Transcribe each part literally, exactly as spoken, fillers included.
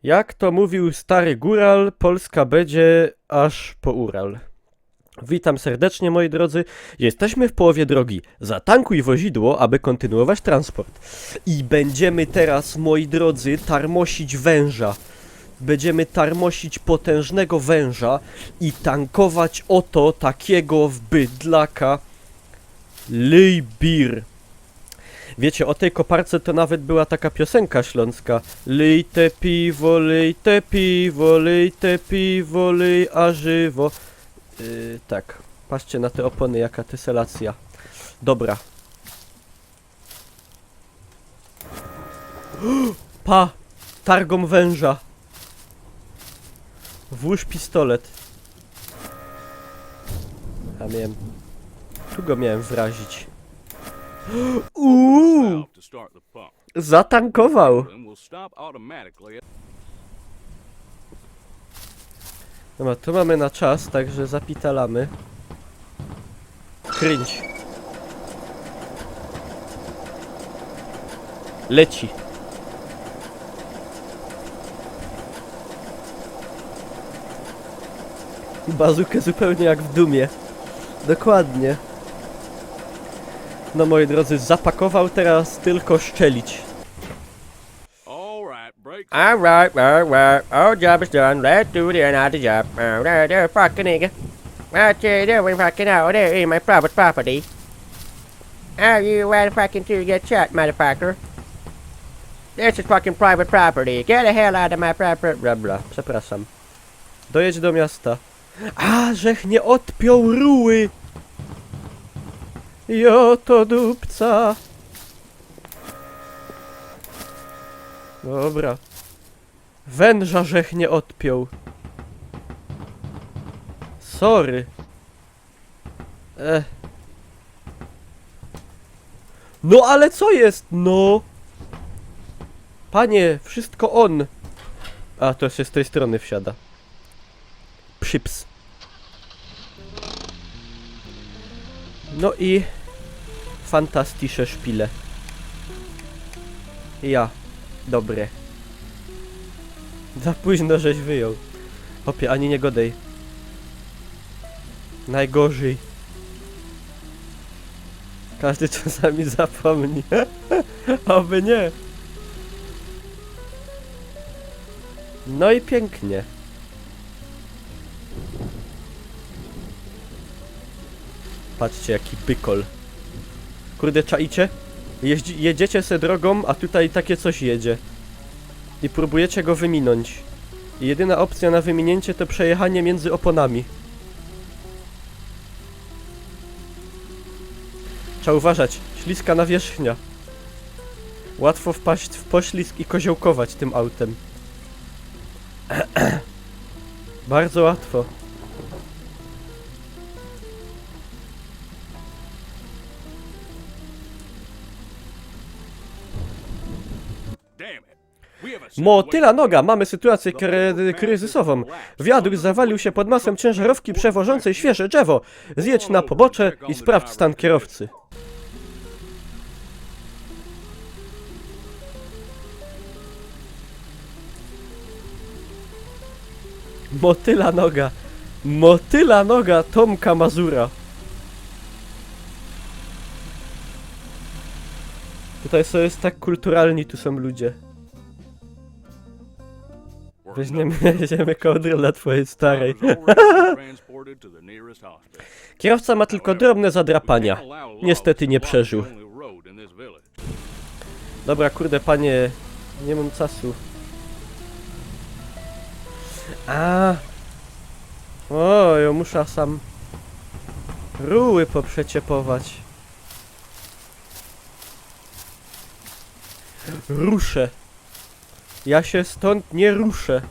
Jak to mówił stary góral, Polska będzie aż po Ural. Witam serdecznie, moi drodzy. Jesteśmy w połowie drogi. Zatankuj wozidło, aby kontynuować transport. I będziemy teraz, moi drodzy, tarmosić węża. Będziemy tarmosić potężnego węża i tankować oto takiego w bydlaka. Lyj bir. Wiecie, o tej koparce to nawet była taka piosenka śląska. Lyj te piwo, lyj te piwo, lyj te piwo, lyj a żywo. Yy, tak. Patrzcie na te opony, jaka teselacja. Dobra. Pa! Targą węża. Włóż pistolet. A miałem... Tu go miałem wyrazić. Uuu! Zatankował. Dobra, tu mamy na czas, także zapitalamy. Kręć. Leci. Bazooka zupełnie jak w Dumie. Dokładnie. No, moi drodzy, zapakował, teraz tylko szczelić. All right, break. All right, right, right. Our job is done. Let's do the another job. Uh, there, there, fucking nigga. What you doing fucking out there in my private property? How you want fucking to get shot, motherfucker? This is fucking private property. Get the hell out of my private... Bla, bla. Przepraszam. Dojedź do miasta. A, żech nie odpiął ruły! Jo, to dupca! Dobra. Węża żech nie odpiął. Sorry. E. No ale co jest? No! Panie, wszystko on. A, to się z tej strony wsiada. Przyps. No i fantastische Spiele. Ja. Dobre. Za późno żeś wyjął. Chłopie, ani nie godej. Najgorzej. Każdy czasami zapomni. Oby nie. No i pięknie. Patrzcie, jaki bykol. Kurde, czaicie? Jeździ, jedziecie se drogą, a tutaj takie coś jedzie. I próbujecie go wyminąć. I jedyna opcja na wyminięcie to przejechanie między oponami. Trzeba uważać. Śliska nawierzchnia. Łatwo wpaść w poślizg i koziołkować tym autem. Bardzo łatwo. Motyla noga, mamy sytuację kry-, kryzysową. Wiadukt zawalił się pod masą ciężarówki przewożącej świeże drzewo. Zjedź na pobocze i sprawdź stan kierowcy. Motyla noga. Motyla noga Tomka Mazura. Tutaj są, jest tak kulturalni, tu są ludzie. Weźmiemy, weźmiemy kołdrę dla twojej starej. Kierowca ma tylko drobne zadrapania. Niestety nie przeżył. Dobra, kurde, panie, nie mam czasu. A. O, ja muszę sam ruły poprzeciepować. Ruszę. Ja się stąd nie ruszę.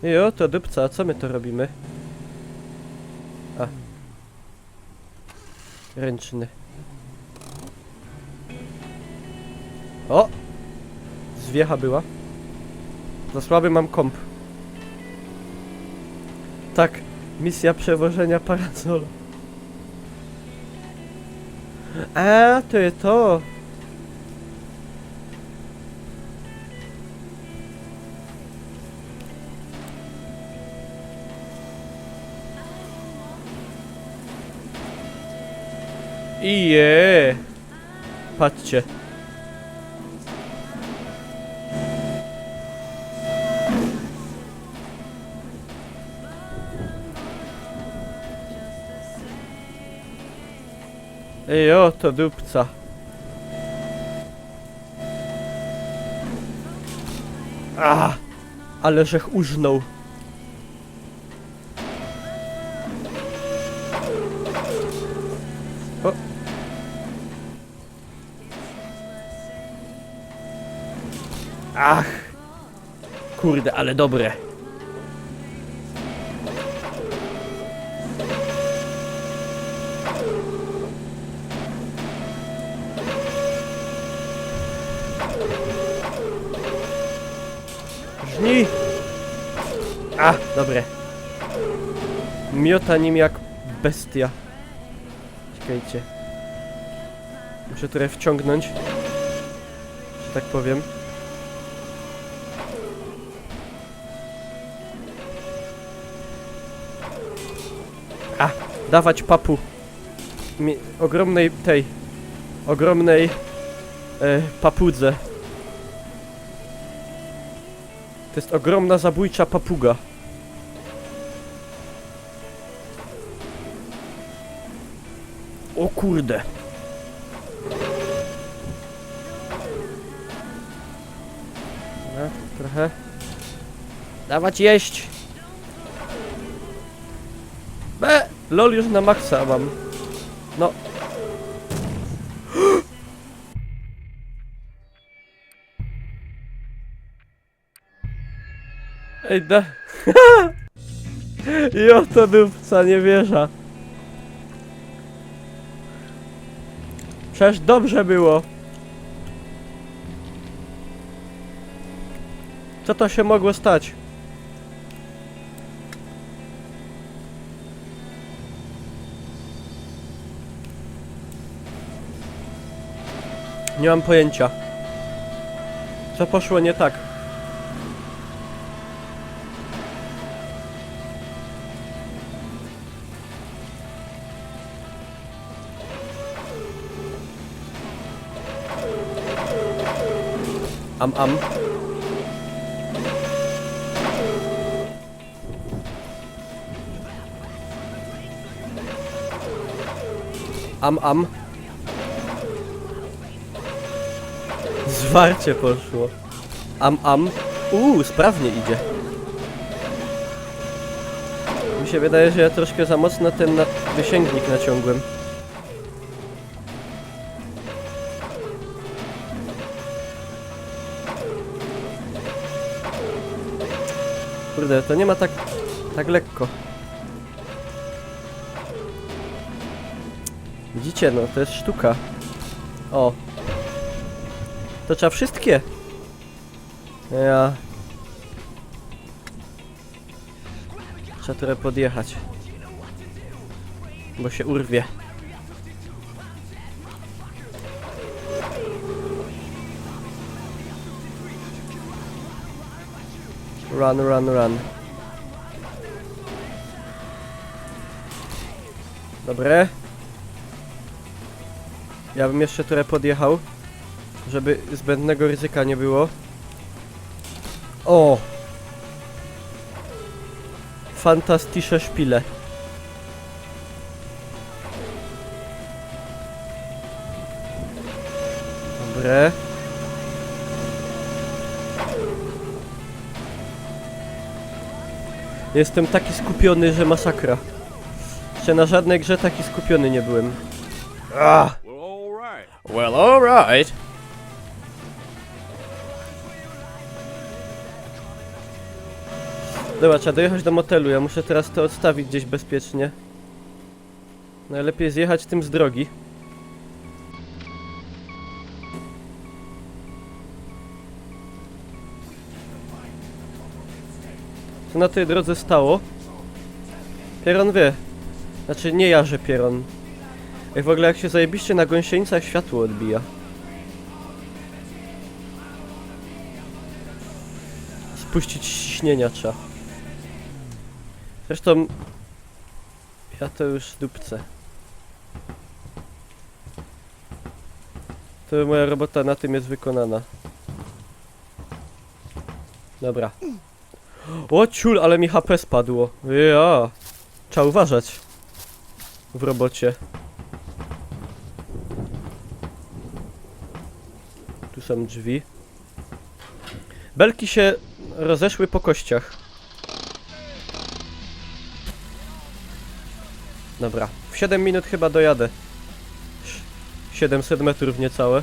Jo, to dupca, a co my to robimy? A. Ręczny. O! Zwiecha była. Za słaby mam komp. Tak, misja przewożenia parasola. A, to je to. I je. Patrzcie. Ej, o, to dupca. A, ale żech użnął. O. Ach. Kurde, ale dobre. Żni. A, dobre. Miota nim jak bestia. Czekejcie. Muszę trochę wciągnąć, że tak powiem. A, dawać papu. Mi, ogromnej tej, ogromnej e, papudze. To jest ogromna, zabójcza papuga. O kurde. No, trochę. Dawać jeść. Be! Lol, już na maksa mam. No. Ej, da... Jo, to dupca, nie wierzę. Przecież dobrze było. Co to się mogło stać? Nie mam pojęcia. Co poszło nie tak? Am, am. Am, am. Zwarcie poszło. Am, am. Uuu, sprawnie idzie. Mi się wydaje, że ja troszkę za mocno ten na... wysięgnik naciągłem. Kurde, to nie ma tak, tak lekko. Widzicie, no, to jest sztuka. O. To trzeba wszystkie. Ja. Trzeba trochę podjechać. Bo się urwie. Run, run, run. Dobre. Ja bym jeszcze trochę podjechał, żeby zbędnego ryzyka nie było. O! Fantastische Spiele. Dobre. Jestem taki skupiony, że masakra. Jeszcze na żadnej grze taki skupiony nie byłem. Ah! Well, alright. Dobra, trzeba dojechać do motelu. Ja muszę teraz to odstawić gdzieś bezpiecznie. Najlepiej zjechać tym z drogi. Co na tej drodze stało? Pieron wie. Znaczy, nie ja, że pieron. Ej, w ogóle jak się zajebiście na gąsienicach światło odbija. Spuścić ciśnienia trzeba. Zresztą ja to już dupcę. To moja robota na tym jest wykonana. Dobra. O ciul, ale mi H P spadło. Ja. Trzeba uważać. W robocie. Tu są drzwi. Belki się rozeszły po kościach. Dobra, w siedem minut chyba dojadę. Siedemset metrów niecałe.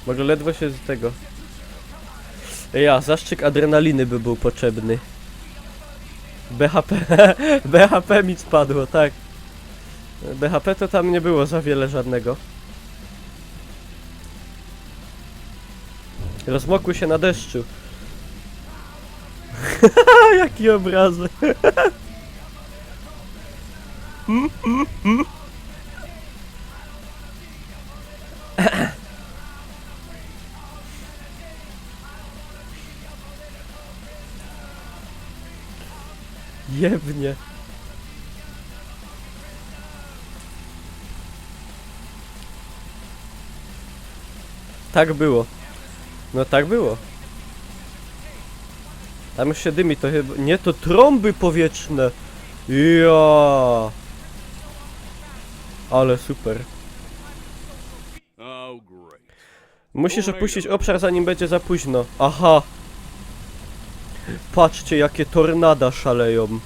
Mogę ledwo się z tego. Ja, zastrzyk adrenaliny by był potrzebny. B H P, B H P mi spadło, tak. B H P to tam nie było za wiele żadnego. Rozmokły się na deszczu. Jaki obrazy. Jebnie. Tak było. No tak było. Tam już się dymi, to chyba... Nie, to trąby powietrzne. Ja. Ale super. Oh, great. Musisz opuścić obszar, zanim będzie za późno. Aha. Patrzcie, jakie tornada szaleją.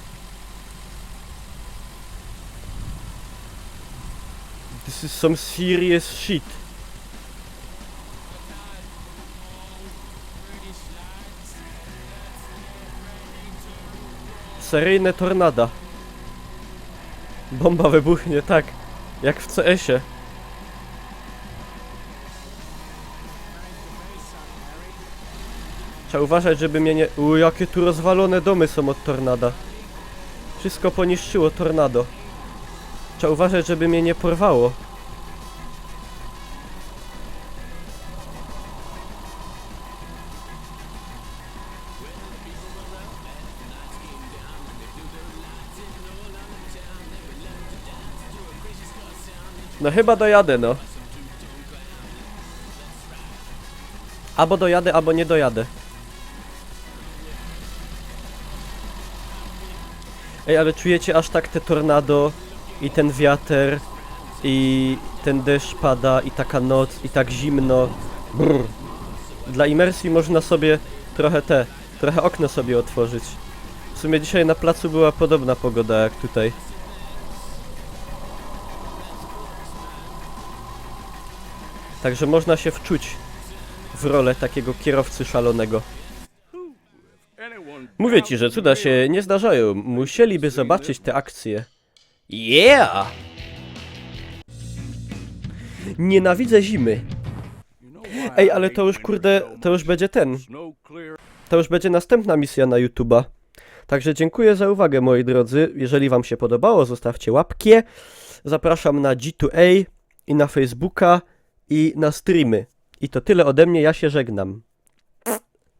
This is some serious shit. Seryjne tornada. Bomba wybuchnie tak, jak w C S-ie. Trzeba uważać, żeby mnie nie... U, jakie tu rozwalone domy są od tornada. Wszystko poniszczyło tornado. Trzeba uważać, żeby mnie nie porwało. No chyba dojadę, no. Abo dojadę, abo nie dojadę. Ej, ale czujecie aż tak te tornado i ten wiater i ten deszcz pada i taka noc i tak zimno. Brr. Dla imersji można sobie trochę te, trochę okno sobie otworzyć. W sumie dzisiaj na placu była podobna pogoda jak tutaj. Także można się wczuć w rolę takiego kierowcy szalonego. Mówię ci, że cuda się nie zdarzają. Musieliby zobaczyć te akcje. Yeah! Nienawidzę zimy. Ej, ale to już, kurde, to już będzie ten. To już będzie następna misja na YouTube'a. Także dziękuję za uwagę, moi drodzy. Jeżeli wam się podobało, zostawcie łapki. Zapraszam na G dwa A i na Facebooka i na streamy. I to tyle ode mnie, ja się żegnam.